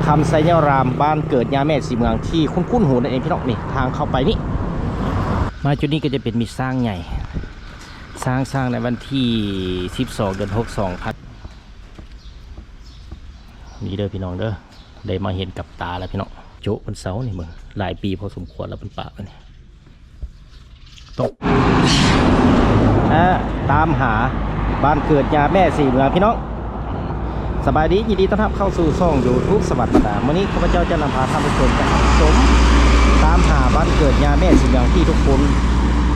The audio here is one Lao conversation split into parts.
ຄຳໄຊຍາລາມ ບ້ານເກີດຍ່າແມ່ສີເມືອງ ທີ່ຄຸ້ນໆຫູນັ້ນເອງພີ່ນ້ອງ. ນີ້ທາງເຂົ້າໄປນີ້ ມາຈຸດນີ້ກໍຈະເປັນມີຊ້າງໃຫຍ່ ຊ້າງ ຊ້າງໃນວັນທີສິບສອງ ເດືອນຫົກ ສອງພັນ ນີ້ເດີພີ່ນ້ອງເດີ ໄດ້ມາເຫັນກັບຕາແລ້ວພີ່ນ້ອງ. ໂຈະເພິ່ນເຊົານີ້ເບິ່ງ ຫຼາຍປີພໍສົມຄວນແລ້ວເພິ່ນປະໄວ້ນີ້. ຕົກ ເອີ ຕາມຫາບ້ານເກີດຍ່າແມ່ສີເມືອງພີ່ນ້ອງ. ສະບາຍດີ ຍິນດີຕ້ອນຮັບເຂົ້າສູ່ຊ່ອງຢູທູບສະຫວັນບັນດາ. ມື້ນີ້ຂ້າພະເຈົ້າຈະນຳພາທ່ານຜູ້ຊົມໄປຮັບຊົມຕາມຫາບ້ານເກີດຍ່າແມ່ສີເມືອງທີ່ທຸກຄົນ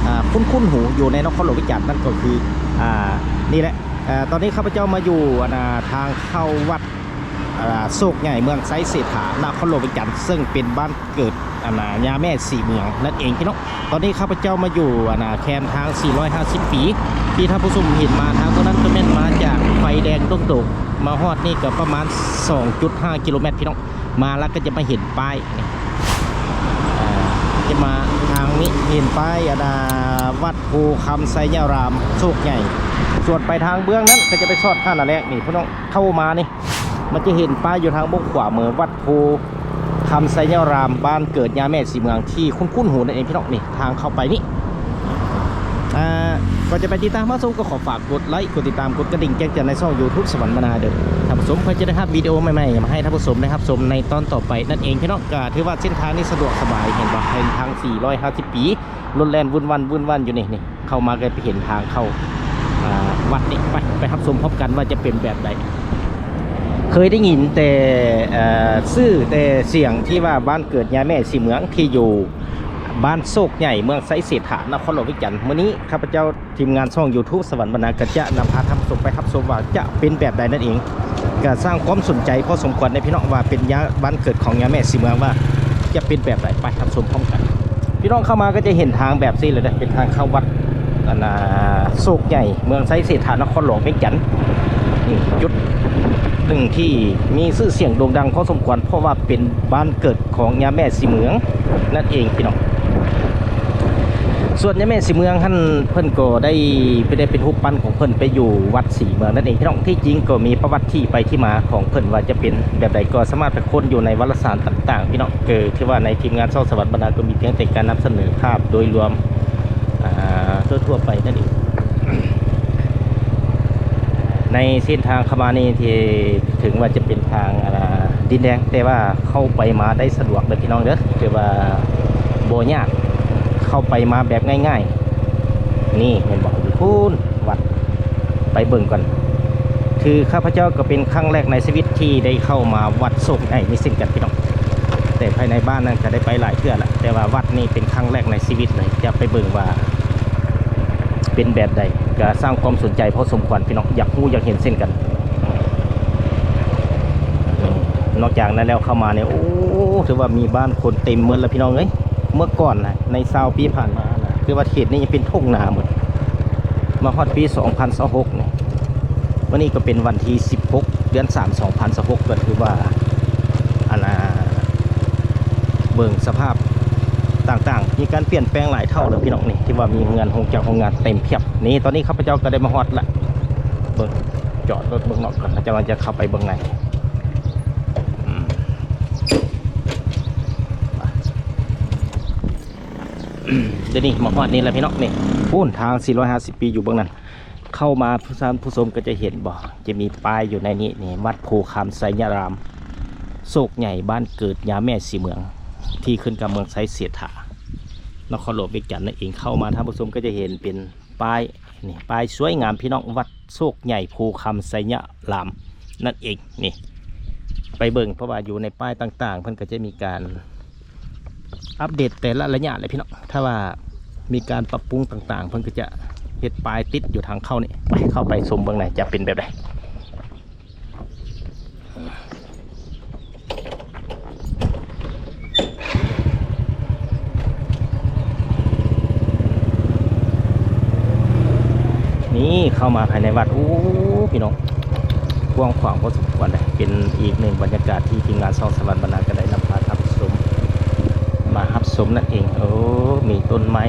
ອາ ຄຸ້ນໆຫູຢູ່ໃນນະຄອນຫຼວງວຽງຈັນ ນັ້ນກໍຄື ອາ ນີ້ແຫຼະ. ອາ ຕອນນີ້ຂ້າພະເຈົ້າມາຢູ່ ອັນ ອາ ທາງເຂົ້າວັດ ອາ ໂຊກໃຫຍ່ ເມືອງໄຊເສດຖາ ນະຄອນຫຼວງວຽງຈັນ ເຊິ່ງເປັນບ້ານ ເກີດ ອັນນ່າ ຍ່າແມ່ສີເມືອງນັ້ນເອງພີ່ນ້ອງ. ຕອນນີ້ຂ້າພະເຈົ້າມາຢູ່ ອັນນ່າ ແຄມທາງສີ່ຮ້ອຍຫ້າສິບປີ ທີ່ທ່ານຜູ້ຊົມເຫັນມາທາງຕົງນັ້ນ ກໍແມ່ນມາຈາກໄຟແດງດົງໂດກ ມາຮອດນີ້ກໍປະມານສອງຈຸດຫ້າກິໂລແມັດພີ່ນ້ອງ. ມາແລ້ວກໍຈະມາເຫັນປ້າຍນີ້ ເອີ ຈະມາທາງນີ້ເຫັນປ້າຍ ອັນນ່າ ວັດໂພຄຳໄຊຍາລາມໂຊກໃຫຍ່. ສ່ວນໄປທາງເບື້ອງນັ້ນກໍຈະໄປຊອດຮ້ານອາແລກນີ້ພີ່ນ້ອງ. ເຂົ້າມານີ້ ມັນຈະເຫັນປ້າຍຢູ່ທາງເບື້ອງຂວາມື ວັດໂພຄຳໄຊຍາລາມ ບ້ານເກີດຍ່າແມ່ສີເມືອງ ທີ່ຄຸ້ນໆຫູນັ້ນເອງພີ່ນ້ອງ. ນີ້ທາງເຂົ້າໄປນີ້ ອາ ກ່ອນຈະໄປຕິດຕາມຮັບຊົມ ກໍຂໍຝາກກົດໄລ ກົດຕິດຕາມ ກົດກະດິ່ງແຈ້ງເຕືອນໃນຊ່ອງຢູທູບສະຫວັນບັນດາເດີ ທ່ານຜູ້ຊົມ ເພື່ອຈະໄດ້ຮັບວິດີໂອໃໝ່ໆມາໃຫ້ທ່ານຜູ້ຊົມໄດ້ຮັບຊົມໃນຕອນຕໍ່ໄປນັ້ນເອງພີ່ນ້ອງ. ກໍຖືວ່າເສັ້ນທາງນີ້ສະດວກສະບາຍ ເຫັນບໍ່ ເສັ້ນທາງສີ່ຮ້ອຍຫ້າສິບປີ ລົດແລ່ນວຸ້ນວັນ ວຸ້ນວັນຢູ່ນີ້. ນີ້ ເຂົ້າມາກໍໄປເຫັນທາງເຂົ້າ ອາ ວັດນີ້ ໄປ ໄປຮັບຊົມພ້ອມກັນວ່າຈະເປັນແບບໃດ. ເຄີຍໄດ້ຍິນແຕ່ ເອີ ຊື່ແຕ່ສຽງທີ່ວ່າບ້ານເກີດຍ່າແມ່ສີເມືອງ ທີ່ຢູ່ບ້ານໂຊກໃຫຍ່ ເມືອງໄຊເສດຖາ ນະຄອນຫຼວງວຽງຈັນ. ມື້ນີ້ຂ້າພະເຈົ້າ ທີມງານຊ່ອງຢູທູບສະຫວັນບັນດາ ກໍຈະນຳພາທ່ານຜູ້ຊົມໄປຮັບຊົມວ່າຈະເປັນແບບໃດນັ້ນເອງ. ກໍສ້າງຄວາມສົນໃຈພໍສົມຄວນເດ້ພີ່ນ້ອງ ວ່າເປັນຍາ ບ້ານເກີດຂອງຍາແມ່ສີເມືອງ ວ່າຈະເປັນແບບໃດ. ໄປຮັບຊົມພ້ອມກັນ. ພີ່ນ້ອງເຂົ້າມາກໍຈະເຫັນທາງແບບຊີ້ເລີຍເດ້ ເປັນທາງເຂົ້າວັດ ອັນນ່າ ໂຊກໃຫຍ່ ເມືອງໄຊເສດຖາ ນະຄອນຫຼວງວຽງຈັນ. ນີ້ຈຸດໜຶ່ງທີ່ມີຊື່ສຽງໂດ່ງດັງພໍສົມຄວນ ເພາະວ່າເປັນບ້ານເກີດຂອງຍາແມ່ສີເມືອງນັ້ນເອງພີ່ນ້ອງ. ສ່ວນຍາແມ່ສີເມືອງຫັ້ນ ເພິ່ນກໍໄດ້ ໄປໄດ້ເປັນຮູບປັ້ນຂອງເພິ່ນໄປຢູ່ວັດສີເມືອງນັ້ນເອງພີ່ນ້ອງ. ທີ່ຈິງກໍມີປະຫວັດທີ່ໄປທີ່ມາຂອງເພິ່ນວ່າຈະເປັນແບບໃດ ກໍສາມາດໄປຄົ້ນຢູ່ໃນວາລະສານຕ່າງໆພີ່ນ້ອງ. ຄື ຖືວ່າໃນທີມງານຊ່ອງສະຫວັນບັນດາກໍມີພຽງແຕ່ການນຳສະເໜີພາບໂດຍລວມ ອາ ທົ່ວໆໄປນັ້ນເອງ. ໃນເສັ້ນທາງເຂົ້າມານີ້ ທີ່ເຖິງວ່າຈະເປັນທາງ ອາ ດິນແດງ ແຕ່ວ່າເຂົ້າໄປມາໄດ້ສະດວກເດີພີ່ນ້ອງເດີ ຖືວ່າບໍ່ຍາກ ເຂົ້າໄປມາແບບງ່າຍໆ. ນີ້ເຫັນບໍ່ ຢູ່ພຸ້ນວັດ ໄປເບິ່ງກ່ອນ. ຄືຂ້າພະເຈົ້າກໍເປັນຄັ້ງແລກໃນຊີວິດທີ່ໄດ້ເຂົ້າມາວັດໂຊກໃຫຍ່ນີ້ເຊັ່ນກັນພີ່ນ້ອງ. ແຕ່ພາຍໃນບ້ານນັ້ນກໍໄດ້ໄປຫຼາຍເທື່ອລະ ແຕ່ວ່າວັດນີ້ເປັນຄັ້ງແລກໃນຊີວິດເລີຍ ຈະໄປເບິ່ງວ່າເປັນແບບໃດ. ກໍສ້າງຄວາມສົນໃຈພໍສົມຄວນພີ່ນ້ອງ ຢາກຮູ້ຢາກເຫັນເຊັ່ນກັນ. ນອກຈາກນັ້ນແລ້ວເຂົ້າມານີ້ ໂອ້ ຖືວ່າມີບ້ານຄົນເຕັມໝົດລະພີ່ນ້ອງເອີຍ. ເມື່ອກ່ອນນະ ໃນຊາວປີຜ່ານມານະ ຄືວ່າເຂດນີ້ຍັງເປັນທົ່ງນາໝົດ. ມາຮອດປີສອງພັນຊາວຫົກນີ້ ມື້ນີ້ກໍເປັນວັນທີສິບຫົກ ເດືອນສາມ ສອງພັນຊາວຫົກ ກໍຖືວ່າ ອັນນ່າ ເບິ່ງສະພາບຕ່າງໆ ມີການປ່ຽນແປງຫຼາຍເທົ່າແລ້ວພີ່ນ້ອງ. ນີ້ ທີ່ວ່າມີໂຮງງານ ໂຮງຈັກ ໂຮງງານເຕັມພຽບ. ນີ້ ຕອນນີ້ຂ້າພະເຈົ້າກໍໄດ້ມາຮອດລະ ເບິ່ງ ຈອດລົດເບິ່ງນອກກ່ອນ ແລ້ວຈະ ຈະເຂົ້າໄປເບິ່ງໃນ. ອືມ ດຽວນີ້ມາຮອດນີ້ແລ້ວພີ່ນ້ອງ. ນີ້ ພຸ້ນທາງສີ່ຮ້ອຍຫ້າສິບປີຢູ່ເບື້ອງນັ້ນ. ເຂົ້າມາທ່ານຜູ້ຊົມກໍຈະເຫັນບໍ່ ຈະມີປ້າຍຢູ່ໃນນີ້ ນີ້ ວັດໂພຄຳໄຊຍາລາມ ໂຊກໃຫຍ່ ບ້ານເກີດຍາແມ່ສີເມືອງ ທີ່ຂຶ້ນກັບເມືອງໄຊເສດຖາ ນະຄອນຫຼວງວຽງຈັນນັ້ນເອງ. ເຂົ້າມາທ່ານຜູ້ຊົມກໍຈະເຫັນເປັນປ້າຍ ນີ້ ປ້າຍສວຍງາມພີ່ນ້ອງ ວັດໂຊກໃຫຍ່ໂພຄຳໄຊຍາລາມນັ້ນເອງ. ນີ້ ໄປເບິ່ງ ເພາະວ່າຢູ່ໃນປ້າຍຕ່າງໆ ເພິ່ນກໍຈະມີການ ອັບເດດແຕ່ລະໄລຍະແຫຼະພີ່ນ້ອງ. ຖ້າວ່າມີການປັບປຸງຕ່າງໆ ເພິ່ນກໍຈະເຮັດປ້າຍຕິດຢູ່ທາງເຂົ້ານີ້. ໄປ ເຂົ້າໄປຊົມເບິ່ງໃນ ຈະເປັນແບບໃດ. ນີ້ ເຂົ້າມາພາຍໃນວັດ ໂອ້ ພີ່ນ້ອງ ກວ້າງຂວາງພໍສົມຄວນເດ້. ເປັນອີກໜຶ່ງບັນຍາກາດທີ່ທີມງານຊ່ອງສະຫວັນບັນດາກໍໄດ້ນຳພາທ່ານຜູ້ຊົມມາຮັບຊົມນັ້ນເອງ. ໂອ້ ມີຕົ້ນໄມ້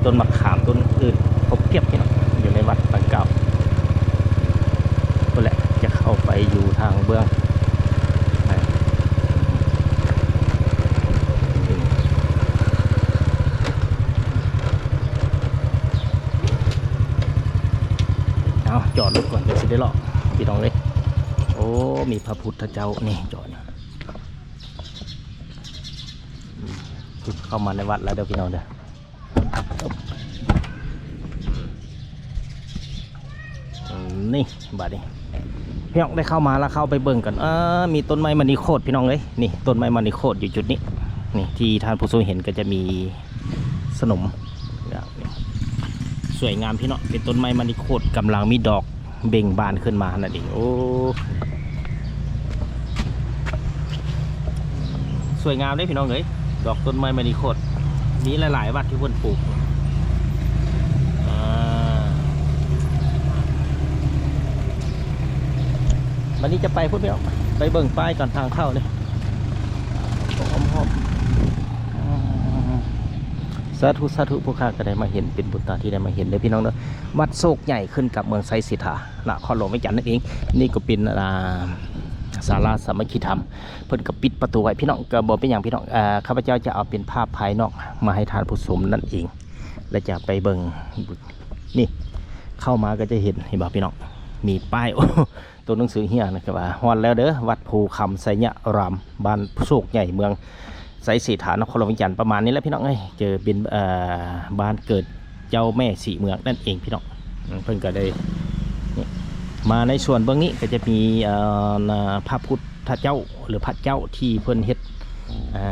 ຕົ້ນມະຂາມ ຕົ້ນອື່ນ ຄົບພຽບພີ່ນ້ອງ ຢູ່ໃນວັດດັ່ງກ່າວ. ພຸ້ນແຫຼະ ຈະເຂົ້າໄປຢູ່ທາງເບື້ອງ ອ່າ ພະພຸດທະເຈົ້ານີ້ ຈອດ ອືມ ເຂົ້າມາໃນວັດແລ້ວເດີພີ່ນ້ອງເດີ. ນີ້ ບາດນີ້ພີ່ນ້ອງໄດ້ເຂົ້າມາແລ້ວ ເຂົ້າໄປເບິ່ງກັນ. ເອີ ມີຕົ້ນໄມ້ມະນີໂຄດພີ່ນ້ອງເອີຍ. ນີ້ ຕົ້ນໄມ້ມະນີໂຄດຢູ່ຈຸດນີ້ ນີ້ ທີ່ທ່ານຜູ້ຊົມເຫັນກໍຈະມີສະໜົມ ສວຍງາມພີ່ນ້ອງ. ເປັນຕົ້ນໄມ້ມະນີໂຄດກຳລັງມີດອກເບັ່ງບານຂຶ້ນມານັ້ນເອງ. ໂອ້ ສວຍງາມເດ້ພີ່ນ້ອງເອີຍ ດອກຕົ້ນໄມ້ມະນີໂຄດ. ມີຫຼາຍໆວັດທີ່ເພິ່ນປູກ ອ່າ ບັດນີ້ຈະໄປພຸ້ນພີ່ນ້ອງ ໄປເບິ່ງປ້າຍກ່ອນ ທາງເຂົ້ານີ້ ອ້ອມຮອບ. ສາທຸ ສາທຸ ຜູ້ຂ້າກໍໄດ້ມາເຫັນ ເປັນບຸນຕາທີ່ໄດ້ມາເຫັນເດີພີ່ນ້ອງເດີ. ວັດໂຊກໃຫຍ່ຂຶ້ນກັບເມືອງໄຊເສດຖາ ນະຄອນຫຼວງວຽງຈັນນັ້ນເອງ. ນີ້ກໍເປັນ ອ່າ ສາລາສາມັກຄີທຳ ເພິ່ນກໍປິດປະຕູໄວ້ພີ່ນ້ອງ. ກໍບໍ່ເປັນຫຍັງພີ່ນ້ອງ ເອີ ຂ້າພະເຈົ້າຈະເອົາເປັນພາບພາຍນອກມາໃຫ້ທ່ານຜູ້ຊົມນັ້ນເອງ ແລະ ຈະໄປເບິ່ງ. ນີ້ ເຂົ້າມາກໍຈະເຫັນ ເຫັນບໍ່ພີ່ນ້ອງ ມີປ້າຍ ໂອ້ ຕົວໜັງສືເຮຍນະ ກໍວ່າຮອດແລ້ວເດີ ວັດໂພຄຳໄຊຍະອາຣາມ ບ້ານໂຊກໃຫຍ່ ເມືອງໄຊເສດຖາ ນະຄອນຫຼວງວຽງຈັນ ປະມານນີ້ແຫຼະພີ່ນ້ອງເອີຍ. ຈະເປັນ ເອີ ບ້ານເກີດເຈົ້າແມ່ສີເມືອງນັ້ນເອງພີ່ນ້ອງ. ເພິ່ນກໍໄດ້ ນີ້ ມາໃນສ່ວນເບື້ອງນີ້ກໍຈະມີ ເອີ ນະ ພະພຸດທະເຈົ້າ ຫຼື ພະເຈົ້າທີ່ເພິ່ນເຮັດ ເອີ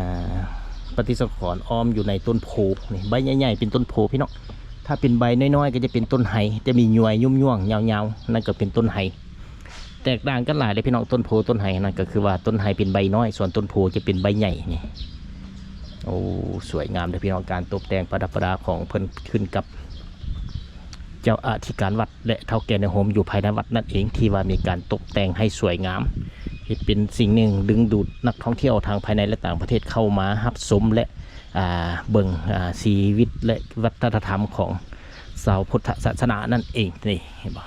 ປະຕິສັງຂອນອ້ອມຢູ່ໃນຕົ້ນໂພນີ້ ໃບໃຫຍ່ໆ ເປັນຕົ້ນໂພພີ່ນ້ອງ. ຖ້າເປັນໃບນ້ອຍໆ ກໍຈະເປັນຕົ້ນໄຮ ຈະມີຍວຍຫຍຸ່ມໆ ຍາວໆ ນັ້ນກໍເປັນຕົ້ນໄຮ. ແຕກຕ່າງກັນຫຼາຍເດ້ພີ່ນ້ອງ ຕົ້ນໂພຕົ້ນໄຮນັ້ນ ກໍຄືວ່າຕົ້ນໄຮເປັນໃບນ້ອຍ ສ່ວນຕົ້ນໂພຈະເປັນໃບໃຫຍ່ນີ້. ໂອ້ ສວຍງາມເດ້ພີ່ນ້ອງ ການຕົບແຕ່ງປະດັບປະດາຂອງເພິ່ນ ຂຶ້ນກັບເຈົ້າອະທິການວັດ ແລະ ເຖົ້າແກ່ໃນໂຮມຢູ່ພາຍໃນວັດນັ້ນເອງ ທີ່ວ່າມີການຕົບແຕ່ງໃຫ້ສວຍງາມ ເຮັດເປັນສິ່ງໜຶ່ງດຶງດູດນັກທ່ອງທ່ຽວທັງພາຍໃນ ແລະ ຕ່າງປະເທດເຂົ້າມາຮັບຊົມ ແລະ ອ່າ ເບິ່ງ ອ່າ ຊີວິດ ແລະ ວັດທະນະທຳຂອງຊາວພຸດທະສາສະໜານັ້ນເອງ. ນີ້ເຫັນບໍ່?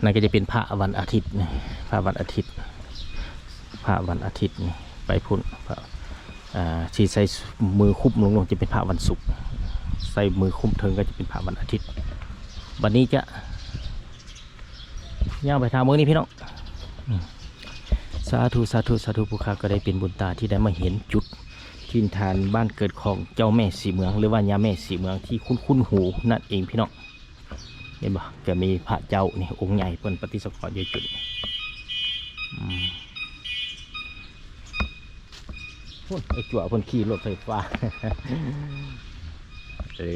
ນັ້ນກໍຈະເປັນພະວັນອາທິດນີ້ ພະວັນອາທິດ ພະວັນອາທິດນີ້ ໄປພຸ້ນ ພະ ອ່າ ທີ່ໃສ່ມືຄຸມລົງໆ ຈະເປັນພະວັນສຸກ ໃສ່ມືຄຸມເທິງກໍຈະເປັນພະວັນອາທິດ. ບັດນີ້ຈະ ຍ່າງໄປທາງເມືອງນີ້ພີ່ນ້ອງ. ອືມ ສາທຸ ສາທຸ ສາທຸ ຜູ້ຂ້າກໍໄດ້ເປັນບຸນຕາທີ່ໄດ້ມາເຫັນຈຸດຖິ່ນຖານບ້ານເກີດຂອງເຈົ້າແມ່ສີເມືອງ ຫຼືວ່າຍ່າແມ່ສີເມືອງທີ່ຄຸ້ນໆຫູນັ້ນເອງພີ່ນ້ອງ. ເຫັນບໍ່? ກໍມີພະເຈົ້ານີ້ອົງໃຫຍ່ເພິ່ນປະຕິສັງຂອນຢູ່ຈຸດນີ້. ອືມ ພຸ້ນ ໄອ້ຈົວເພິ່ນຂີ່ລົດໄຟຟ້າ. ເອີ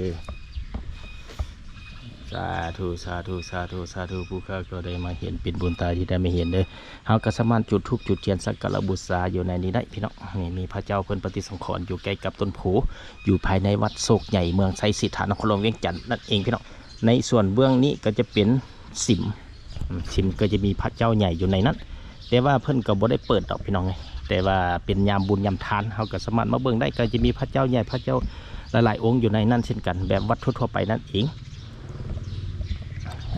ສາທຸ ສາທຸ ສາທຸ ສາທຸ ຜູ້ຂ້າກໍໄດ້ມາເຫັນ ເປັນບຸນຕາທີ່ໄດ້ມາເຫັນເດີ. ເຮົາກໍສາມາດຈຸດທູບຈຸດທຽນສັກກາລະບູຊາຢູ່ໃນນີ້ໄດ້ພີ່ນ້ອງ. ນີ້ມີພະເຈົ້າເພິ່ນປະຕິສັງຂອນຢູ່ໃກ້ກັບຕົ້ນໂພ ຢູ່ພາຍໃນວັດໂຊກໃຫຍ່ ເມືອງໄຊເສດຖາ ນະຄອນຫຼວງວຽງຈັນນັ້ນເອງພີ່ນ້ອງ. ໃນສ່ວນເບື້ອງນີ້ກໍຈະເປັນສິມ ອືມ ສິມກໍຈະມີພະເຈົ້າໃຫຍ່ຢູ່ໃນນັ້ນ ແຕ່ວ່າເພິ່ນກໍບໍ່ໄດ້ເປີດດອກພີ່ນ້ອງເອີຍ. ແຕ່ວ່າເປັນຍາມບຸນຍາມທານ ເຮົາກໍສາມາດມາເບິ່ງໄດ້ ກໍຈະມີພະເຈົ້າໃຫຍ່ ພະເຈົ້າຫຼາຍໆອົງຢູ່ໃນນັ້ນເຊັ່ນກັນ ແບບວັດທົ່ວໆໄປນັ້ນເອງ.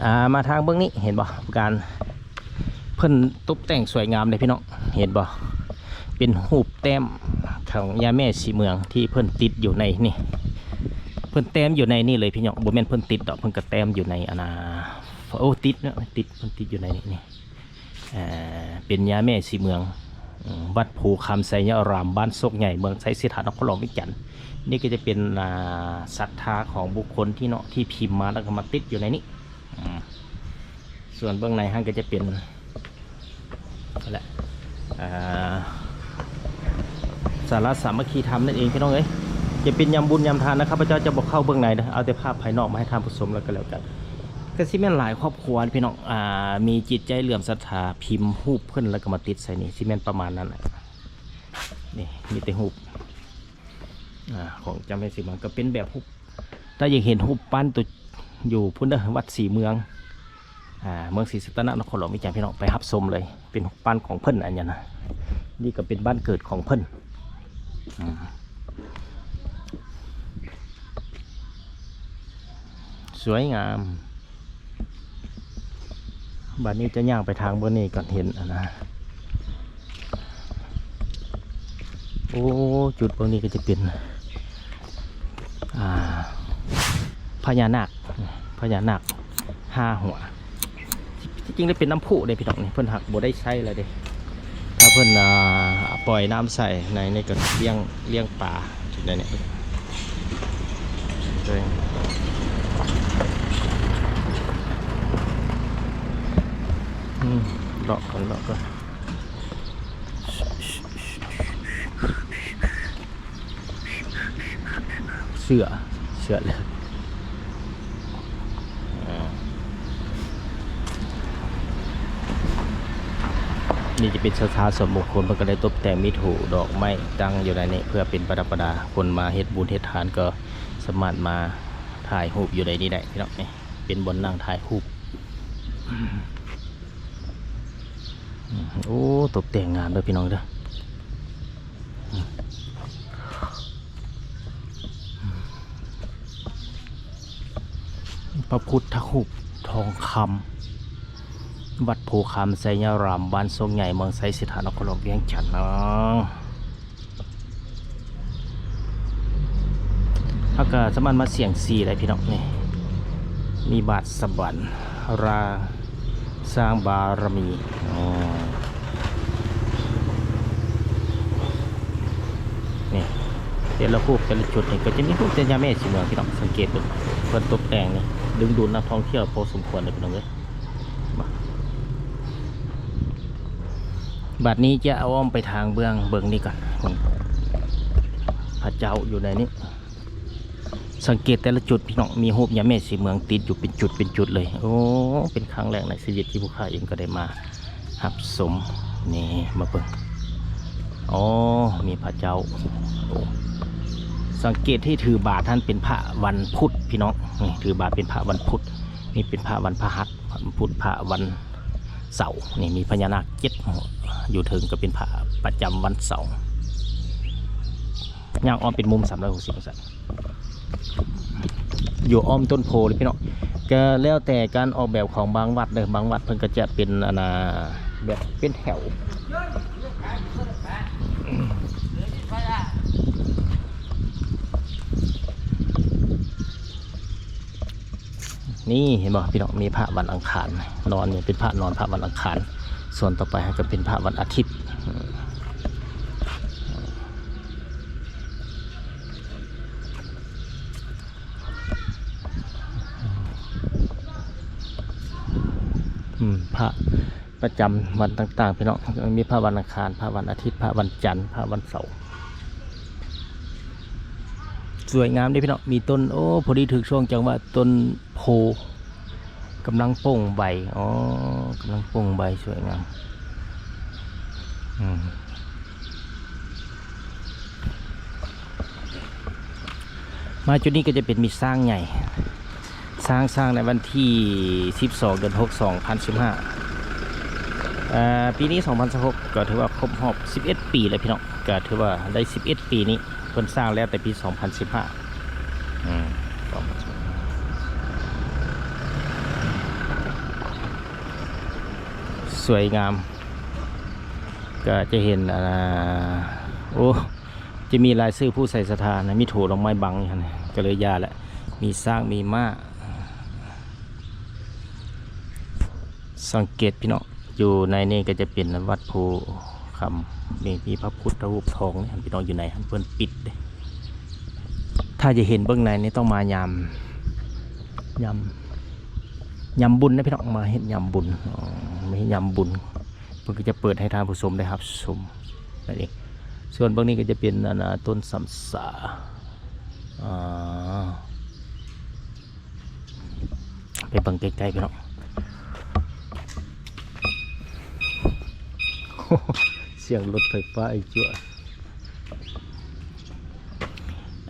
ອ່າ ມາທາງເບື້ອງນີ້ ເຫັນບໍ່? ການເພິ່ນຕົບແຕ່ງສວຍງາມເດ້ພີ່ນ້ອງ ເຫັນບໍ່? ເປັນຮູບແຕ້ມຂອງຍ່າແມ່ສີເມືອງທີ່ເພິ່ນຕິດຢູ່ໃນນີ້ ເພິ່ນແຕ້ມຢູ່ໃນນີ້ເລີຍພີ່ນ້ອງ. ບໍ່ແມ່ນເພິ່ນຕິດດອກ ເພິ່ນກໍແຕ້ມຢູ່ໃນ ອັນນ່າ ໂອ້ ຕິດເນາະ ຕິດ ເພິ່ນຕິດຢູ່ໃນນີ້ ນີ້ ເປັນຍ່າແມ່ສີເມືອງ ວັດໂພຄຳໄຊຍະອາຣາມ ບ້ານໂຊກໃຫຍ່ ເມືອງໄຊເສດຖາ ນະຄອນຫຼວງວຽງຈັນ. ນີ້ກໍຈະເປັນ ອ່າ ສັດທາຂອງບຸກຄົນທີ່ເນາະ ທີ່ພິມມາແລ້ວກໍມາຕິດຢູ່ໃນນີ້. ອືມ ສ່ວນເບື້ອງໃນຫັ້ນກໍຈະເປັນ ນັ້ນແຫຼະ ອ່າ ສາລາສາມັກຄີທຳນັ້ນເອງພີ່ນ້ອງເອີຍ. ຈະເປັນຍາມບຸນຍາມທານນະ ຂ້າພະເຈົ້າຈະບໍ່ເຂົ້າເບື້ອງໃນເດີ ເອົາແຕ່ພາບພາຍນອກມາໃຫ້ທ່ານຜູ້ຊົມແລ້ວກໍແລ້ວກັນ. ກໍຊິແມ່ນຫຼາຍຄອບຄົວພີ່ນ້ອງ ອ່າ ມີຈິດໃຈເຫຼື້ອມສັດທາ ພິມຮູບເພິ່ນແລ້ວກໍມາຕິດໃສ່ນີ້ ຊິແມ່ນປະມານນັ້ນແຫຼະ. ນີ້ມີແຕ່ຮູບ ອ່າ ຂອງເຈົ້າແມ່ສີເມືອງ ກໍເປັນແບບຮູບ ຖ້າຢາກເຫັນຮູບປັ້ນຕົວ ຢູ່ພຸ້ນເດີ ວັດສີເມືອງ ອ່າ ເມືອງສີສັດຕະນະ ນະຄອນຫຼວງວຽງຈັນ ພີ່ນ້ອງໄປຮັບຊົມເລີຍ ເປັນຮູບປັ້ນຂອງເພິ່ນອັນນີ້ນະ. ນີ້ກໍເປັນບ້ານເກີດຂອງເພິ່ນ ອືມ ສວຍງາມ. ບັດນີ້ຈະຍ່າງໄປທາງເບື້ອງນີ້ກ່ອນ ເຫັນອັນນະ ໂອ້ ຈຸດເບື້ອງນີ້ກໍຈະເປັນ ອ່າ ພະຍານາກ ພະຍານາກຫ້າຫົວ. ທີ່ຈິງແລ້ວເປັນນ້ຳພຸເດ້ພີ່ນ້ອງນີ້ ເພິ່ນຫາກບໍ່ໄດ້ໃຊ້ແລ້ວເດ້. ຖ້າເພິ່ນ ອ່າ ປ່ອຍນ້ຳໃສ່ໃນນີ້ກໍລ້ຽງ ລ້ຽງປາຢູ່ໃນນີ້. ອືມ ເລາະກ່ອນ ເລາະກ່ອນ. ເຊື່ອ ເຊື່ອເລີຍ. ນີ້ຈະເປັນສະຖານສ່ວນບຸກຄົນ ເພິ່ນກໍໄດ້ຕົບແຕ່ງ ມີທູດອກໄມ້ຕັ້ງຢູ່ໃນນີ້ ເພື່ອເປັນປະດັບປະດາ. ຄົນມາເຮັດບຸນເຮັດທານກໍສາມາດມາຖ່າຍຮູບຢູ່ໃນນີ້ໄດ້ພີ່ນ້ອງ. ນີ້ເປັນບ່ອນນັ່ງຖ່າຍຮູບ. ໂອ້ ຕົບແຕ່ງງາມເດີພີ່ນ້ອງເດີ. ພະພຸດທະຮູບທອງຄຳ ວັດໂພຄຳໄຊຍາລາມ ບ້ານໂຊກໃຫຍ່ ເມືອງໄຊເສດຖາ ນະຄອນຫຼວງວຽງຈັນເນາະ. ເຮົາກໍສາມາດມາສ່ຽງຊີໄດ້ພີ່ນ້ອງ. ນີ້ ມີບາດສະບັນ ລາ ສ້າງບາລະມີ. ອໍ ນີ້ ແຕ່ລະຮູບແຕ່ລະຈຸດນີ້ກໍຈະມີຮູບແຕ່ຍາແມ່ສີເມືອງພີ່ນ້ອງ. ສັງເກດເບິ່ງ ເພິ່ນຕົບແຕ່ງນີ້ ດຶງດູດນັກທ່ອງທ່ຽວພໍສົມຄວນເດ້ພີ່ນ້ອງເອີຍ. ບາດນີ້ຈະອ້ອມໄປທາງເບື້ອງເບິ່ງນີ້ກ່ອນ ຂອງພະເຈົ້າຢູ່ໃນນີ້. ສັງເກດແຕ່ລະຈຸດພີ່ນ້ອງ ມີຮູບຍາແມ່ສີເມືອງຕິດຢູ່ເປັນຈຸດເປັນຈຸດເລີຍ. ໂອ້ ເປັນຄັ້ງແລກໃນຊີວິດທີ່ພວກຂ້າເອງກໍໄດ້ມາຮັບຊົມ. ນີ້ ມາເບິ່ງ ອໍ ມີພະເຈົ້າ. ໂອ້ ສັງເກດທີ່ຖືບາດຫັ້ນເປັນພະວັນພຸດພີ່ນ້ອງ. ນີ້ ຖືບາດເປັນພະວັນພຸດ. ນີ້ເປັນພະວັນພະຫັດ ວັນພຸດ ພະວັນເສົາ. ນີ້ມີພະຍານາກເຈັດຫົວ ຢູ່ເທິງກໍເປັນພະປະຈຳວັນເສົາ. ຍ່າງອ້ອມເປັນມຸມສາມຮ້ອຍຫົກສິບອົງສາ ຢູ່ອ້ອມຕົ້ນໂພເລີຍພີ່ນ້ອງ. ກໍແລ້ວແຕ່ການອອກແບບຂອງບາງວັດເດີ ບາງວັດເພິ່ນກໍຈະເປັນ ອັນນ່າ ແບບເປັນແຖວ. ນີ້ເຫັນບໍ່ພີ່ນ້ອງ ມີພະວັນອັງຄານ ນອນນີ້ເປັນພະນອນ ພະວັນອັງຄານ. ສ່ວນຕໍ່ໄປກໍເປັນພະວັນອາທິດ. ອືມ ພະ ປະຈຳວັນຕ່າງໆ ພີ່ນ້ອງ ມີພະວັນອັງຄານ ພະວັນອາທິດ ພະວັນຈັນ ພະວັນເສົາ. ສວຍງາມເດ້ພີ່ນ້ອງ ມີຕົ້ນ ໂອ້ ພໍດີຖືກຊ່ວງຈັງຫວະ ຕົ້ນໂພກຳລັງໂປ່ງໃບ. ອໍ ກຳລັງໂປ່ງໃບ ສວຍງາມ. ອືມ ມາຈຸດນີ້ກໍຈະເປັນມີຊ້າງໃຫຍ່ ຊ້າງ ຊ້າງໃນວັນທີສິບສອງ ເດືອນຫົກ ສອງພັນສິບຫ້າ. ເອີ ປີນີ້ສອງພັນຊາວຫົກ ກໍຖືວ່າຄົບຮອບສິບເອັດປີແລ້ວພີ່ນ້ອງ ກໍຖືວ່າໄດ້ສິບເອັດປີນີ້ ເພິ່ນສ້າງແລ້ວແຕ່ປີສອງພັນສິບຫ້າ. ອືມ ສວຍງາມ ກໍຈະເຫັນ ອ່າ ໂອ້ ຈະມີລາຍຊື່ຜູ້ໃສ່ສັດທານະ ມີໂຖດອກໄມ້ບັງຢູ່ຫັ້ນ ກໍເລີຍຢ່າແຫຼະ. ມີຊ້າງ ມີມ້າ. ສັງເກດພີ່ນ້ອງ ຢູ່ໃນນີ້ກໍຈະເປັນວັດໂພຄຳ ມີ ມີພະພຸດທະຮູບທອງນີ້ຫັ້ນ ພີ່ນ້ອງ ຢູ່ໃນຫັ້ນ ເພິ່ນປິດເດ້. ຖ້າຈະເຫັນເບິ່ງໃນນີ້ ຕ້ອງມາຍາມ ຍາມ ຍາມບຸນນະພີ່ນ້ອງ ມາເຮັດຍາມບຸນ. ອໍ ມາເຮັດຍາມບຸນ ເພິ່ນກໍຈະເປີດໃຫ້ທ່ານຜູ້ຊົມໄດ້ຮັບຊົມນັ້ນເອງ. ສ່ວນເບື້ອງນີ້ກໍຈະເປັນ ອັນນ່າ ຕົ້ນສຳສາ. ອາ ໄປເບິ່ງໃກ້ໆ ພີ່ນ້ອງ. ສຽງລົດໄຟຟ້າອີກຈົວ.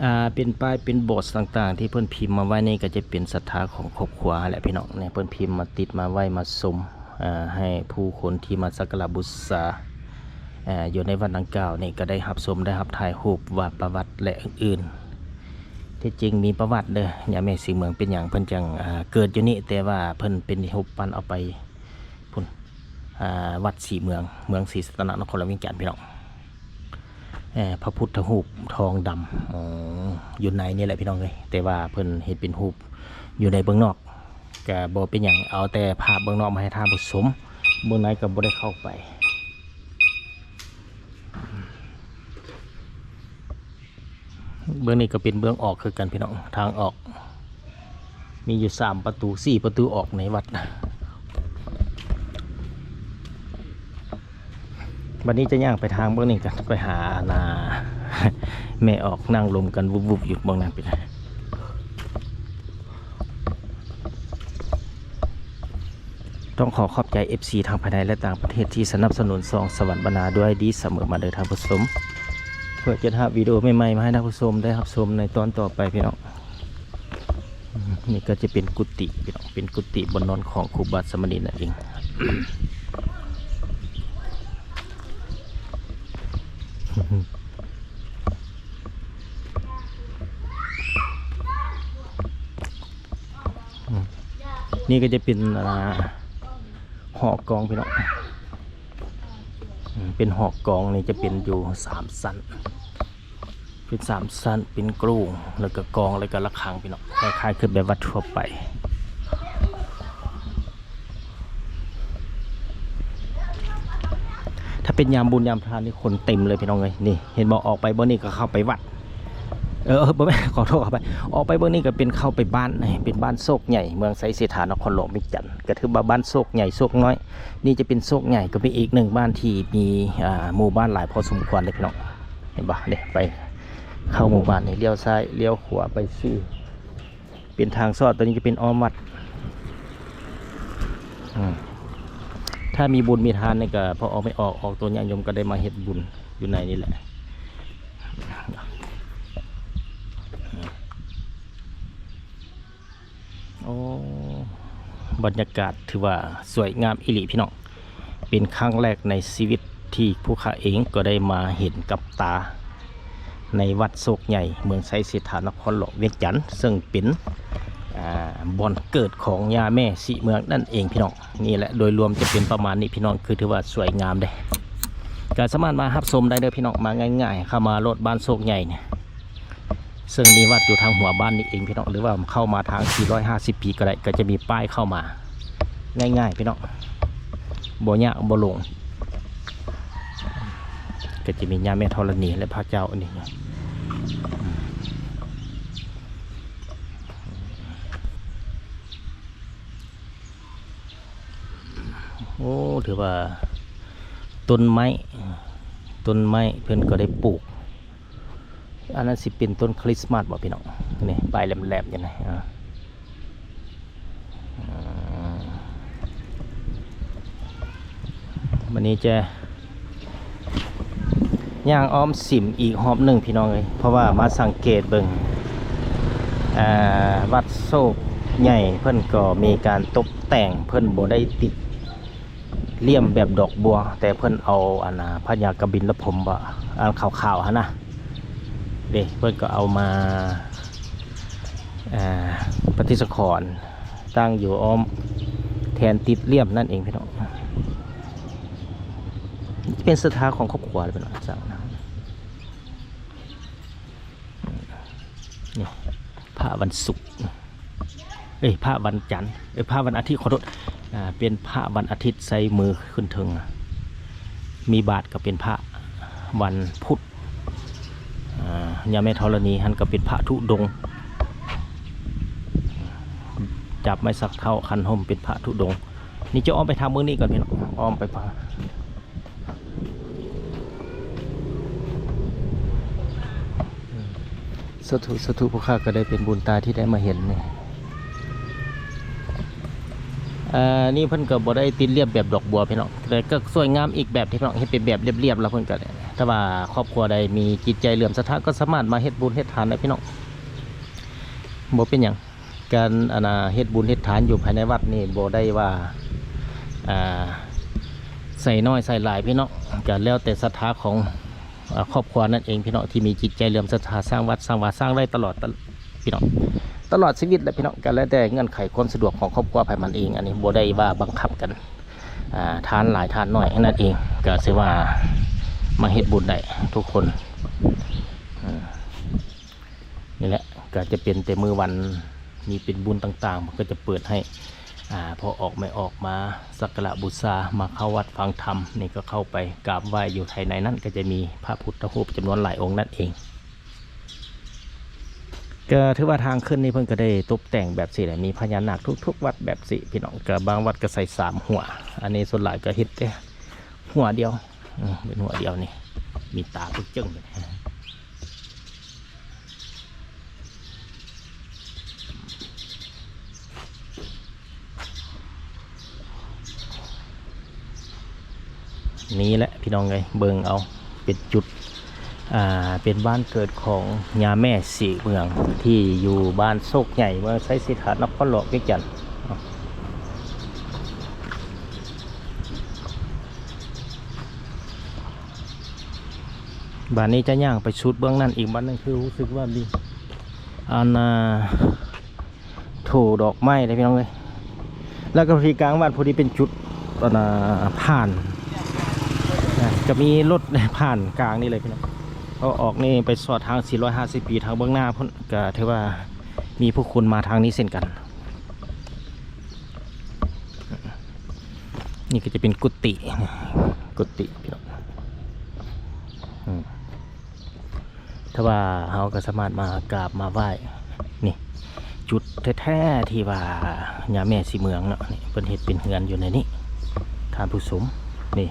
ອ່າ ເປັນປ້າຍເປັນບອດຕ່າງໆ ທີ່ເພິ່ນພິມມາໄວ້ນີ້ ກໍຈະເປັນສັດທາຂອງຄອບຄົວຫັ້ນແຫຼະພີ່ນ້ອງ. ນີ້ເພິ່ນພິມມາຕິດມາໄວ້ມາຊົມ ອ່າ ໃຫ້ຜູ້ຄົນທີ່ມາສັກກາລະບູຊາ ອ່າ ຢູ່ໃນວັດດັ່ງກ່າວນີ້ ກໍໄດ້ຮັບຊົມ ໄດ້ຮັບຖ່າຍຮູບວ່າປະຫວັດ ແລະ ອື່ນໆ. ທີ່ຈິງມີປະຫວັດເດີ ຍາແມ່ສີເມືອງເປັນຫຍັງເພິ່ນຈັ່ງ ອ່າ ເກີດຢູ່ນີ້ ແຕ່ວ່າເພິ່ນເປັນຮູບປັ້ນເອົາໄປພຸ້ນ ອ່າ ວັດສີເມືອງ ເມືອງສີສັດຕະນະ ນະຄອນຫຼວງວຽງຈັນ ພີ່ນ້ອງ. ເອີ ພະພຸດທະຮູບທອງດຳ ອໍ ຢູ່ໃນນີ້ແຫຼະພີ່ນ້ອງເອີຍ ແຕ່ວ່າເພິ່ນເຮັດເປັນຮູບຢູ່ໃນເບື້ອງນອກ. ກະບໍ່ເປັນຫຍັງ ເອົາແຕ່ພາບເບື້ອງນອກມາໃຫ້ທ່ານຜູ້ຊົມ, ເບື້ອງໃນກໍບໍ່ໄດ້ເຂົ້າໄປ. ເບື້ອງນີ້ກໍເປັນເບື້ອງອອກຄືກັນພີ່ນ້ອງ, ທາງອອກມີຢູ່ສາມປະຕູ ສີ່ປະຕູອອກໃນວັດ. ບັດນີ້ຈະຍ່າງໄປທາງເບື້ອງນີ້ກັນ ໄປຫາອັນນ່າ ແມ່ອອກນັ່ງລົມກັນວຸບໆຢູ່ເບື້ອງນັ້ນ. ຕ້ອງຂໍຂອບໃຈເອັຟຊີທັງພາຍໃນ ແລະ ຕ່າງປະເທດທີ່ສະໜັບສະໜູນຊ່ອງສະຫວັນບັນນາດ້ວຍດີສະເໝີມາເດີທ່ານຜູ້ຊົມ, ເພື່ອຈະໄດ້ຮັບວິດີໂອໃໝ່ໆມາໃຫ້ທ່ານຜູ້ຊົມໄດ້ຮັບຊົມໃນຕອນຕໍ່ໄປພີ່ນ້ອງ. ນີ້ກໍຈະເປັນກຸຕິພີ່ນ້ອງ, ເປັນກຸຕິບ່ອນນອນຂອງຄູບາສາມະເນນນັ້ນເອງ. ນີ້ກໍຈະເປັນ ອ່າ ຫໍກອງພີ່ນ້ອງ, ເປັນຫໍກອງນີ້ຈະເປັນຢູ່ສາມຊັ້ນ. ເປັນສາມຊັ້ນ ເປັນໂກງ ແລ້ວກໍກອງ ແລ້ວກໍລະຄັງພີ່ນ້ອງ, ຄ້າຍໆຄືແບບວັດທົ່ວໄປ. ຖ້າເປັນຍາມບຸນຍາມທານນີ້ຄົນເຕັມເລີຍພີ່ນ້ອງເອີຍ. ນີ້ເຫັນບໍ່, ອອກໄປເບິ່ງນີ້ກໍເຂົ້າໄປວັດ ເອີ ບໍ່ແມ່ນ ຂໍໂທດ ເຂົ້າໄປ ອອກໄປເບິ່ງນີ້ກໍເປັນເຂົ້າໄປບ້ານ, ເປັນບ້ານໂຊກໃຫຍ່ ເມືອງໄຊເສດຖາ ນະຄອນຫຼວງວຽງຈັນ, ກໍຖືວ່າບ້ານໂຊກໃຫຍ່ໂຊກນ້ອຍ. ນີ້ຈະເປັນໂຊກໃຫຍ່ ກໍເປັນອີກໜຶ່ງບ້ານທີ່ມີ ອ່າ ໝູ່ບ້ານຫຼາຍພໍສົມຄວນເລີຍພີ່ນ້ອງ. ເຫັນບໍ່ ນີ້ໄປເຂົ້າໝູ່ບ້ານນີ້ ລ້ຽວຊ້າຍລ້ຽວຂວາໄປຊື່ ເປັນທາງຊອດ, ຕົວນີ້ຈະເປັນອ້ອມວັດ. ອືມ ຖ້າມີບຸນມີທານນີ້ກໍພໍ່ອອກແມ່ອອກ ອອກຕົວຍາດໂຍມກໍໄດ້ມາເຮັດບຸນຢູ່ໃນນີ້ແຫຼະ. ໂອ້ ບັນຍາກາດຖືວ່າສວຍງາມອີ່ຫຼີພີ່ນ້ອງ, ເປັນຄັ້ງແລກໃນຊີວິດທີ່ຜູ້ຂ້າເອງກໍໄດ້ມາເຫັນກັບຕາ ໃນວັດໂຊກໃຫຍ່ ເມືອງໄຊເສດຖາ ນະຄອນຫຼວງວຽງຈັນ, ເຊິ່ງເປັນ ອ່າ ບ່ອນເກີດຂອງຍ່າແມ່ສີເມືອງນັ້ນເອງພີ່ນ້ອງ. ນີ້ແຫຼະ ໂດຍລວມຈະເປັນປະມານນີ້ພີ່ນ້ອງ, ຄືຖືວ່າສວຍງາມເດ້. ກໍສາມາດມາຮັບຊົມໄດ້ເດີພີ່ນ້ອງ, ມາງ່າຍໆ ເຂົ້າມາໂລດ ບ້ານໂຊກໃຫຍ່ນີ້ ເຊິ່ງມີວັດຢູ່ທາງຫົວບ້ານນີ້ເອງພີ່ນ້ອງ, ຫຼືວ່າເຂົ້າມາທາງສີ່ຮ້ອຍຫ້າສິບປີກໍໄດ້, ກໍຈະມີປ້າຍເຂົ້າມາ ງ່າຍໆພີ່ນ້ອງ, ບໍ່ຍາກບໍ່ຫຼົງ. ກໍຈະມີຍ່າແມ່ທໍລະນີ ແລະ ພະເຈົ້າອັນນີ້. ໂອ້ ຖືວ່າຕົ້ນໄມ້ ຕົ້ນໄມ້ເພິ່ນກໍໄດ້ປູກ. ອັນນັ້ນຊິເປັນຕົ້ນຄຣິສມາດບໍ່ພີ່ນ້ອງ? ນີ້ ປາຍແຫຼມໆຢູ່ນີ້. ອ່າ ອືມ ບັດນີ້ຈະຍ່າງອ້ອມສິມອີກຮອບໜຶ່ງພີ່ນ້ອງເອີຍ, ເພາະວ່າມາສັງເກດເບິ່ງ ອ່າ ວັດໂຊກໃຫຍ່ເພິ່ນກໍມີການຕົກແຕ່ງ, ເພິ່ນບໍ່ໄດ້ຕິດ ລ່ຽມແບບດອກບົວ, ແຕ່ເພິ່ນເອົາອັນນ່າ ພະຍາກະບິນລະພົມບໍ ອັນຂາວໆຫັ້ນນະ ເດ້ ເພິ່ນກໍເອົາມາ ອ່າ ປະຕິດສະຂອນຕັ້ງຢູ່ອ້ອມ ແທນຕິດລ່ຽມນັ້ນເອງພີ່ນ້ອງ. ເປັນສັດທາຂອງຄອບຄົວເລີຍເນາະ ນີ້ ພະວັນສຸກ ເອີຍ ພະວັນຈັນ ເອີຍ ພະວັນອາທິດ ຂໍໂທດ ອ່າ ເປັນພະວັນອາທິດ ໃສ່ມືຂຶ້ນເທິງ ມີບາດກໍເປັນພະວັນພຸດ ອ່າ ຍາແມ່ທໍລະນີຫັ້ນກໍເປັນພະທຸດົງ ຈັບໄມ້ສັກເທົ້າຄັນຮົ່ມເປັນພະທຸດົງ. ນີ້ຈະອ້ອມໄປທາງເບື້ອງນີ້ກ່ອນພີ່ນ້ອງ ອ້ອມໄປພາ ສາທຸ ສາທຸ ພວກຂ້າກໍໄດ້ເປັນບຸນຕາທີ່ໄດ້ມາເຫັນນີ້. ເອີ ນີ້ເພິ່ນກໍບໍ່ໄດ້ຕິດລຽບແບບດອກບົວພີ່ນ້ອງ ແຕ່ກໍສວຍງາມອີກແບບທີ່ພີ່ນ້ອງ ເຮັດເປັນແບບລຽບໆ ແລ້ວເພິ່ນກໍ ຖ້າວ່າຄອບຄົວໃດມີຈິດໃຈເຫຼື້ອມສັດທາ ກໍສາມາດມາເຮັດບຸນເຮັດທານໄດ້ພີ່ນ້ອງ ບໍ່ເປັນຫຍັງ. ການ ອັນນ່າ ເຮັດບຸນເຮັດທານຢູ່ພາຍໃນວັດນີ້ບໍ່ໄດ້ວ່າ ອ່າ ໃສ່ນ້ອຍໃສ່ຫຼາຍພີ່ນ້ອງ ກໍແລ້ວແຕ່ສັດທາຂອງ ອ່າ ຄອບຄົວນັ້ນເອງພີ່ນ້ອງ ທີ່ມີຈິດໃຈເຫຼື້ອມສັດທາ ສ້າງວັດສ້າງວາ ສ້າງໄດ້ຕະຫຼອດ ພີ່ນ້ອງ ຕະຫຼອດຊີວິດແຫຼະພີ່ນ້ອງ ກໍແລ້ວແຕ່ເງື່ອນໄຂຄວາມສະດວກຂອງຄອບຄົວໃຜມັນເອງ ອັນນີ້ບໍ່ໄດ້ວ່າບັງຄັບກັນ ອ່າ ທານຫຼາຍທານໜ້ອຍນັ້ນເອງ ກໍຖືວ່າມາເຮັດບຸນໄດ້ທຸກຄົນ ອ່າ ນີ້ແຫຼະ ກໍຈະເປັນແຕ່ມື້ວັນ ມີເປັນບຸນຕ່າງໆ ເພິ່ນກໍຈະເປີດໃຫ້ ອ່າ ພໍ່ອອກແມ່ອອກມາສັກກາລະບູຊາ ມາເຂົ້າວັດຟັງທຳ ນີ້ກໍເຂົ້າໄປກາບໄຫວ້ຢູ່ພາຍໃນນັ້ນ ກໍຈະມີພະພຸດທະຮູບຈຳນວນຫຼາຍອົງນັ້ນເອງ. ກໍຖືວ່າທາງຂຶ້ນນີ້ເພິ່ນກໍໄດ້ຕົບແຕ່ງແບບຊີ້ແຫຼະ ມີພະຍານາກທຸກໆວັດແບບຊີ້ພີ່ນ້ອງ. ກໍບາງວັດກໍໃສ່ສາມຫົວ ອັນນີ້ສ່ວນຫຼາຍກໍເຮັດແຕ່ຫົວດຽວ ອືມ ເປັນຫົວດຽວນີ້ ມີຕາປຶກເຈິງ. ນີ້ແຫຼະພີ່ນ້ອງເອີຍ ເບິ່ງເອົາ ເປັນຈຸດ ອ່າ ເປັນບ້ານເກີດຂອງຍາແມ່ສີເມືອງ ທີ່ຢູ່ບ້ານໂຊກໃຫຍ່ ເມືອງໄຊເສດຖາ ນະຄອນຫຼວງວຽງຈັນ. ບາດນີ້ຈະຍ່າງໄປສຸດເບື້ອງນັ້ນອີກບາດໜຶ່ງ ຄືຮູ້ສຶກວ່າມີ ອັນ ອ່າ ໂຖດອກໄມ້ເດ້ພີ່ນ້ອງເອີຍ. ແລ້ວກໍທີ່ກາງວັດພໍດີເປັນຈຸດ ອັນນ່າ ຜ່ານ ກໍມີລົດຜ່ານກາງນີ້ເລີຍພີ່ນ້ອງ. ເຮົາອອກນີ້ໄປສອດທາງສີ່ຮ້ອຍຫ້າສິບປີ ທາງເບື້ອງໜ້າພຸ້ນ ກໍຖືວ່າມີຜູ້ຄົນມາທາງນີ້ເຊັ່ນກັນ. ນີ້ກໍຈະເປັນກຸຕິ ກຸຕິພີ່ນ້ອງ ອືມ ແຕ່ວ່າເຮົາກໍສາມາດມາກາບມາໄຫວ້ ນີ້ ຈຸດແທ້ໆທີ່ວ່າຍາແມ່ສີເມືອງເນາະ ນີ້ເພິ່ນເຮັດເປັນເຮືອນຢູ່ໃນນີ້ ທ່ານຜູ້ຊົມ. ນີ້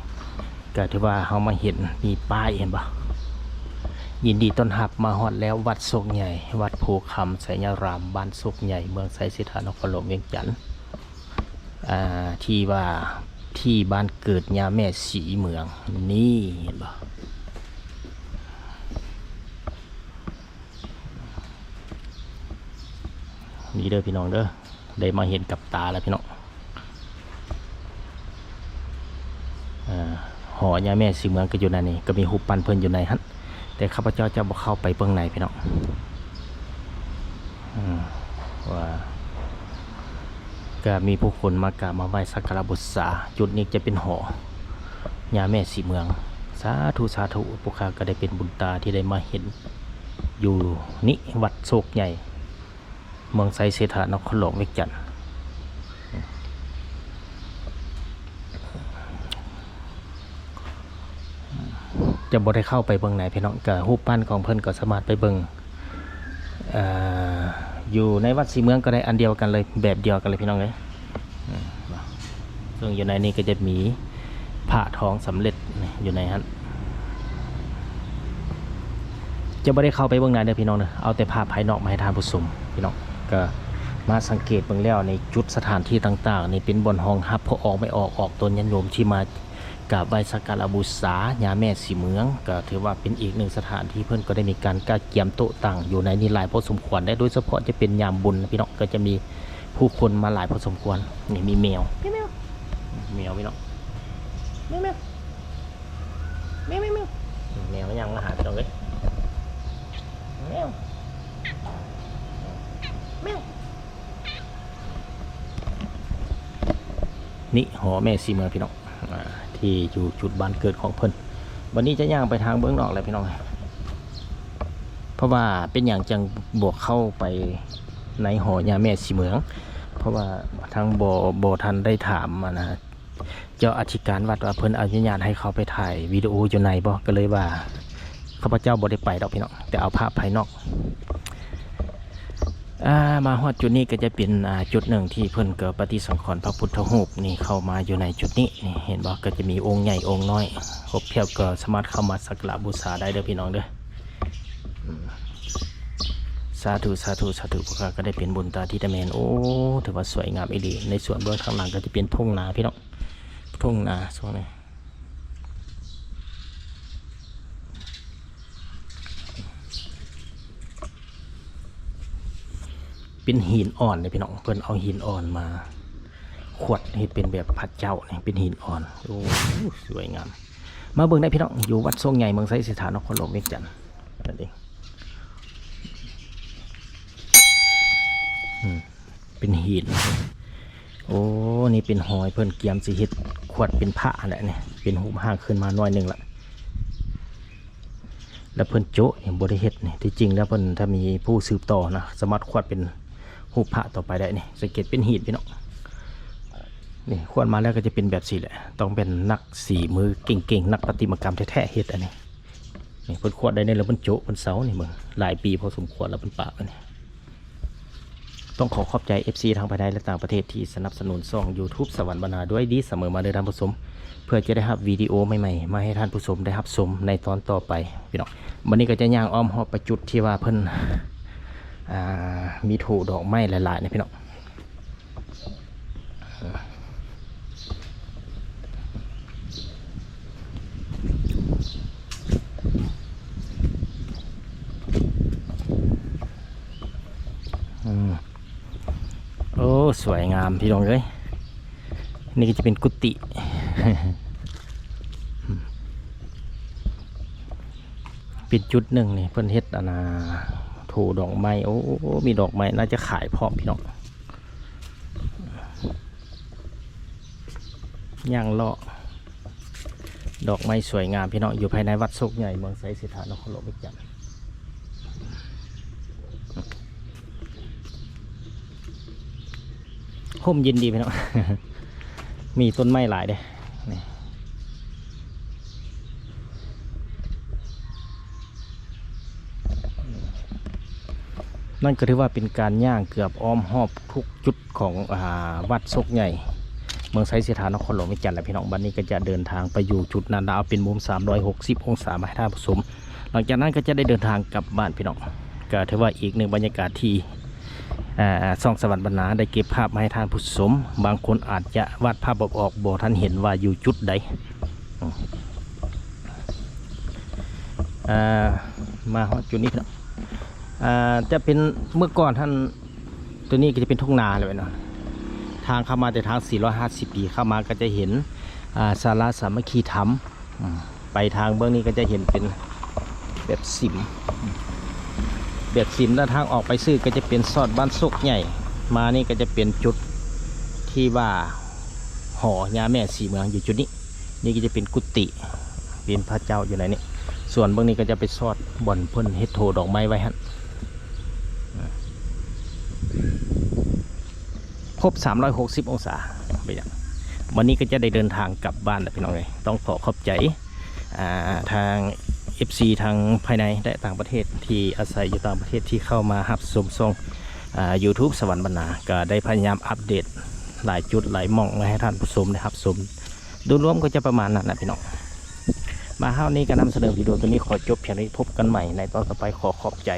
ກໍຖືວ່າເຮົາມາເຫັນມີປ້າຍ ເຫັນບໍ່? ຍິນດີຕ້ອນຮັບມາຮອດແລ້ວ ວັດໂຊກໃຫຍ່ ວັດໂພຄຳໄຊຍາລາມ ບ້ານໂຊກໃຫຍ່ ເມືອງໄຊເສດຖາ ນະຄອນຫຼວງວຽງຈັນ. ອ່າ ທີ່ວ່າ ທີ່ບ້ານເກີດຍາແມ່ສີເມືອງ ນີ້ເຫັນບໍ່? ນີ້ເດີພີ່ນ້ອງເດີ ໄດ້ມາເຫັນກັບຕາແລ້ວພີ່ນ້ອງ. ອ່າ ຫໍຍາແມ່ສີເມືອງກໍຢູ່ໃນນີ້ ກໍມີຮູບປັ້ນເພິ່ນຢູ່ໃນຫັ້ນ ແຕ່ຂ້າພະເຈົ້າຈະບໍ່ເຂົ້າໄປເບື້ອງໃນພີ່ນ້ອງ ອືມ ວ່າ ກໍມີຜູ້ຄົນມາກາບມາໄຫວ້ສັກກາລະບູຊາ. ຈຸດນີ້ຈະເປັນຫໍຍາແມ່ສີເມືອງ. ສາທຸ ສາທຸ ພວກຂ້າກໍໄດ້ເປັນບຸນຕາທີ່ໄດ້ມາເຫັນຢູ່ນີ້ ວັດໂຊກໃຫຍ່ ເມືອງໄຊເສດຖາ ນະຄອນຫຼວງວຽງຈັນ. ຈະບໍ່ໄດ້ເຂົ້າໄປເບື້ອງໃນພີ່ນ້ອງ ກໍຮູບປັ້ນຂອງເພິ່ນກໍສາມາດໄປເບິ່ງ ເອີ ຢູ່ໃນວັດສີເມືອງກໍໄດ້ ອັນດຽວກັນເລີຍ ແບບດຽວກັນເລີຍພີ່ນ້ອງເອີຍ. ເຊິ່ງຢູ່ໃນນີ້ກໍຈະມີພະທອງສຳເລັດຢູ່ໃນຫັ້ນ. ຈະບໍ່ໄດ້ເຂົ້າໄປເບື້ອງໃນເດີພີ່ນ້ອງເດີ ເອົາແຕ່ພາບພາຍນອກມາໃຫ້ທ່ານຜູ້ຊົມພີ່ນ້ອງ. ກໍມາສັງເກດເບິ່ງແລ້ວ ໃນຈຸດສະຖານທີ່ຕ່າງໆນີ້ ເປັນບ່ອນຮອງຮັບພໍ່ອອກແມ່ອອກ ອອກຕົນຍາດໂຍມທີ່ມາກາບໄຫວ້ສັກກາລະບູຊາຍາແມ່ສີເມືອງ. ກໍຖືວ່າເປັນອີກໜຶ່ງສະຖານທີ່ເພິ່ນກໍໄດ້ມີການກະກຽມໂຕະຕັ່ງຢູ່ໃນນີ້ຫຼາຍພໍສົມຄວນ ແລະ ໂດຍສະເພາະຈະເປັນຍາມບຸນພີ່ນ້ອງ ກໍຈະມີຜູ້ຄົນມາຫຼາຍພໍສົມຄວນ. ນີ້ມີແມວ ແມວ ແມວພີ່ນ້ອງ ແມວ ແມວ ແມວ ແມວ ແມວ ແມວ ແມວ ແມວ ແມວ ແມວ ແມວ ແມວ ນີ້ຫໍແມ່ສີເມືອງພີ່ນ້ອງ ອ່າ ທີ່ຢູ່ຈຸດບ້ານເກີດຂອງເພິ່ນ. ບັດນີ້ຈະຍ່າງໄປທາງເບື້ອງນອກແລ້ວພີ່ນ້ອງ ເພາະວ່າເປັນຫຍັງຈັ່ງບໍ່ເຂົ້າໄປໃນຫໍຍາແມ່ສີເມືອງ ເພາະວ່າທາງບໍ່ ບໍ່ທັນໄດ້ຖາມ ອັນນ່າ ເຈົ້າອະທິການວັດວ່າເພິ່ນອະນຸຍາດໃຫ້ເຂົ້າໄປຖ່າຍວິດີໂອຢູ່ໃນບໍ່ ກໍເລີຍວ່າຂ້າພະເຈົ້າບໍ່ໄດ້ໄປດອກພີ່ນ້ອງ ແຕ່ເອົາພາບພາຍນອກ. ອ່າ ມາຮອດຈຸດນີ້ກໍຈະເປັນ ອ່າ ຈຸດໜຶ່ງທີ່ເພິ່ນກໍປະຕິສັງຂອນພະພຸດທະຮູບນີ້ເຂົ້າມາຢູ່ໃນຈຸດນີ້ ນີ້ເຫັນບໍ່ ກໍຈະມີອົງໃຫຍ່ອົງນ້ອຍ ຄົບຖ້ວນ ກໍສາມາດເຂົ້າມາສັກກາລະບູຊາໄດ້ເດີພີ່ນ້ອງເດີ. ອືມ ສາທຸ ສາທຸ ສາທຸ ພວກຂ້າກໍໄດ້ເປັນບຸນຕາທີ່ໄດ້ມາເຫັນ. ໂອ້ ຖືວ່າສວຍງາມອີ່ຫຼີ. ໃນສວນເບື້ອງທາງຫຼັງກໍຈະເປັນທົ່ງນາພີ່ນ້ອງ ທົ່ງນາຊ່ວງນີ້ ເປັນຫີນອ່ອນເດ້ພີ່ນ້ອງ ເພິ່ນເອົາຫີນອ່ອນມາຂວດເຮັດເປັນແບບພະເຈົ້ານີ້ ເປັນຫີນອ່ອນ. ໂອ້ ສວຍງາມ. ມາເບິ່ງໄດ້ພີ່ນ້ອງ ຢູ່ວັດໂຊກໃຫຍ່ ເມືອງໄຊເສດຖາ ນະຄອນຫຼວງວຽງຈັນນັ້ນເອງ. ອືມ ເປັນຫີນ. ໂອ້ ນີ້ເປັນຮອຍເພິ່ນກຽມຊິເຮັດຂວດເປັນພະຫັ້ນແຫຼະນີ້ ເປັນຮູບຮ່າງຂຶ້ນມາໜ້ອຍໜຶ່ງລະ ແລ້ວເພິ່ນໂຈະນີ້ ບໍ່ໄດ້ເຮັດນີ້. ທີ່ຈິງແລ້ວເພິ່ນ ຖ້າມີຜູ້ສືບຕໍ່ນະ ສາມາດຂວດເປັນ ຮູບພະຕໍ່ໄປໄດ້ນີ້ ສັງເກດເປັນຫີບພີ່ນ້ອງ. ນີ້ຂວດມາແລ້ວກໍຈະເປັນແບບຊີ້ແຫຼະ ຕ້ອງເປັນນັກສີມືເກັ່ງໆ ນັກປະຕິມາກຳແທ້ໆເຮັດອັນນີ້. ນີ້ເພິ່ນຂວດໄດ້ນີ້ແລ້ວ ເພິ່ນໂຈະ ເພິ່ນເຊົານີ້ ເບິ່ງ ຫຼາຍປີພໍສົມຄວນແລ້ວເພິ່ນປະໄວ້ນີ້. ຕ້ອງຂໍຂອບໃຈເອັຟຊີທາງພາຍໃນ ແລະ ຕ່າງປະເທດທີ່ສະໜັບສະໜູນຊ່ອງຢູທູບສະຫວັນບັນນາດ້ວຍດີສະເໝີມາເດີທ່ານຜູ້ຊົມ ເພື່ອຈະໄດ້ຮັບວິດີໂອໃໝ່ໆ ມາໃຫ້ທ່ານຜູ້ຊົມໄດ້ຮັບຊົມໃນຕອນຕໍ່ໄປພີ່ນ້ອງ. ບັດນີ້ກໍຈະຍ່າງອ້ອມຮອບໄປຈຸດທີ່ວ່າເພິ່ນ ອ່າ ມີໂຖດອກໄມ້ຫຼາຍໆນີ້ພີ່ນ້ອງ. ອືມ ໂອ້ ສວຍງາມພີ່ນ້ອງເອີຍ. ນີ້ກໍຈະເປັນກຸຕິ ເປັນຈຸດໜຶ່ງນີ້ ເພິ່ນເຮັດອັນນ່າ ໂຖດອກໄມ້. ໂອ້ ມີດອກໄມ້ ໜ້າຈະຂາຍພ້ອມພີ່ນ້ອງ. ຍ່າງເລາະ ດອກໄມ້ສວຍງາມພີ່ນ້ອງ ຢູ່ພາຍໃນວັດໂຊກໃຫຍ່ ເມືອງໄຊເສດຖາ ນະຄອນຫຼວງວຽງຈັນ. ຮົ່ມເຢັນດີພີ່ນ້ອງ ມີຕົ້ນໄມ້ຫຼາຍເດ້ນີ້. ນັ້ນກໍຖືວ່າເປັນການຍ່າງເກືອບອ້ອມຮອບທຸກຈຸດຂອງ ອ່າ ວັດໂຊກໃຫຍ່ ເມືອງໄຊເສດຖາ ນະຄອນຫຼວງວຽງຈັນແລ້ວພີ່ນ້ອງ. ບັດນີ້ກໍຈະເດີນທາງໄປຢູ່ຈຸດນັ້ນ ແລ້ວເອົາເປັນມຸມສາມຮ້ອຍຫົກສິບອົງສາມາໃຫ້ທ່ານຜູ້ຊົມ. ຫຼັງຈາກນັ້ນກໍຈະໄດ້ເດີນທາງກັບບ້ານພີ່ນ້ອງ. ກໍຖືວ່າອີກໜຶ່ງບັນຍາກາດທີ່ ອ່າ ຊ່ອງສະຫວັນບັນນາໄດ້ເກັບພາບມາໃຫ້ທ່ານຜູ້ຊົມ. ບາງຄົນອາດຈະວາດພາບບໍ່ອອກ ບໍ່ທັນເຫັນວ່າຢູ່ຈຸດໃດ. ອືມ ອ່າ ມາຮອດຈຸດນີ້ພີ່ນ້ອງ ອ່າ ຈະເປັນ ເມື່ອກ່ອນຫັ້ນ ຕົວນີ້ກໍຈະເປັນທົ່ງນາແລ້ວເນາະ. ທາງເຂົ້າມາແຕ່ທາງສີ່ຮ້ອຍຫ້າສິບປີ ເຂົ້າມາກໍຈະເຫັນ ອ່າ ສາລາສາມັກຄີທຳ. ອືມ ໄປທາງເບື້ອງນີ້ກໍຈະເຫັນເປັນແບບສິມ ແບບສິມ ແລ້ວທາງອອກໄປຊື່ກໍຈະເປັນຊອດບ້ານໂຊກໃຫຍ່. ມານີ້ກໍຈະເປັນຈຸດທີ່ວ່າຫໍຍ່າແມ່ສີເມືອງຢູ່ຈຸດນີ້. ນີ້ກໍຈະເປັນກຸຕິ ເປັນພະເຈົ້າຢູ່ໃນນີ້. ສ່ວນເບື້ອງນີ້ກໍຈະໄປຊອດບ່ອນເພິ່ນເຮັດໂຖດອກໄມ້ໄວ້ຫັ້ນ. ຄົບສາມຮ້ອຍຫົກສິບອົງສາ ໄປຫຍັງ. ວັນນີ້ກໍຈະໄດ້ເດີນທາງກັບບ້ານແລ້ວພີ່ນ້ອງເອີຍ. ຕ້ອງຂໍຂອບໃຈ ອ່າ ທາງເອັຟຊີທາງພາຍໃນ ແລະ ຕ່າງປະເທດທີ່ອາໄສຢູ່ຕ່າງປະເທດທີ່ເຂົ້າມາຮັບຊົມຊ່ອງ ອ່າ ຢູທູບສະຫວັນບັນນາ ກໍໄດ້ພະຍາຍາມອັບເດດຫຼາຍຈຸດຫຼາຍໝ່ອງມາໃຫ້ທ່ານຜູ້ຊົມໄດ້ຮັບຊົມ. ໂດຍລວມກໍຈະປະມານນັ້ນນະພີ່ນ້ອງ. ມາຮອດນີ້ກໍນຳສະເໜີວິດີໂອຕົວນີ້ຂໍຈົບພຽງເທົ່ານີ້ ພົບກັນໃໝ່ໃນຕອນຕໍ່ໄປ. ຂໍຂອບໃຈ.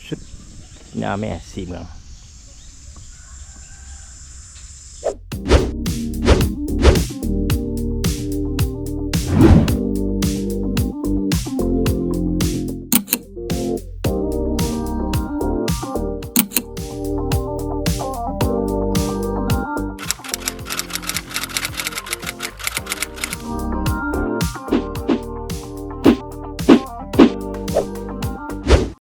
ຊຸດຍາແມ່ສີເມືອງ.